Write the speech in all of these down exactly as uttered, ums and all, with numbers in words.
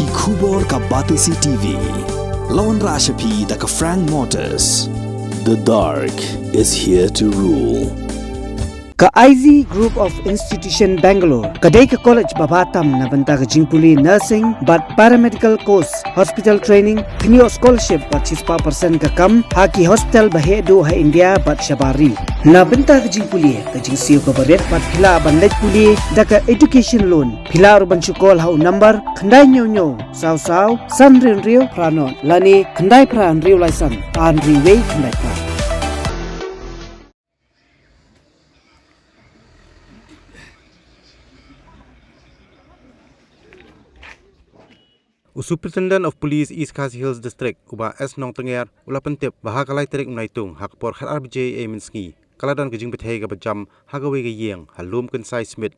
Ki khubor ka Batesi T V. La wanrah sha phi da ka Frank Motors. The dark is here to rule. Ka I Z Group of Institution Bangalore ka dei ka college ba bha tam na bynta ka jingpule nursing bad paramedical course, hospital training, kynnoh scholarship bad shispah percent ka kam ha ki hospital ba heh duh ha India bad shabar ri. Na bynta ka jingpule, ka jingsiew kaba rit bad phi lah ban leit pule da ka education loan. Phi lah ruh ban shu call ha u number khyndai hynñiew hynñiew saw saw san hynriew hynriew phra nod lane khyndai phra hynriew lai san ar hynriew wei khyndai phra. U Superintendent of Police East Khasi Hills District, u Bah S Nongtnger, u la pyntip ba ha ka lai tarik u Naitung, ha ka por khat ar baje ei mynsngi, ka la don ka jingbthei kaba jam ha kawei ka ïing ha Lum Kynsai Smit.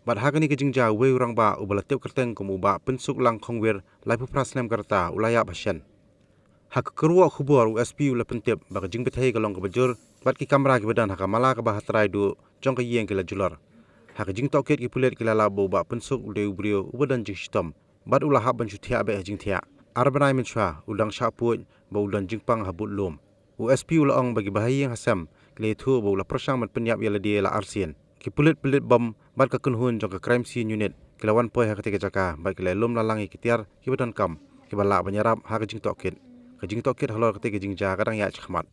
Bad ha kane ka jingjia uwei u rangbah uba la tip kyrteng kum u Bah Pynsuklang Khongwir, laiphew phra snem ka rta, u la ïap ha shen. Ha ka kyrwoh khubor, u S P u la pyntip ba ka jingbthei ka long kaba jur bad ki kamra kiba don ha ka mala kaba ha trai duh jong ka ïing ki la julor. Ha ka jingtohkit, ki pulit ki la lap ba u Bah Pynsuk u dei u briew uba don jingshitom bad u la hap ban shu thiah beit ha jingthiah. Ar bnai mynshuwa u dang shah pud ba u don jingpang ha bud lum. U S P u la ong ba ki bahaïing hasem ki la ïathuh ba u la pyrshang ban pynïap ïa lade la arsien. Ki pulit pynlitbom bad ka kynhun jong ka Crime Scene Unit ki la wan poi ha katei ka jaka bad ki la lum lalang ïa ki tiar kiba donkam kiba lah ban ïarap ha ka jingtohkit. Ka jingtohkit halor katei ka jingjia ka dang ïaid shakhmat.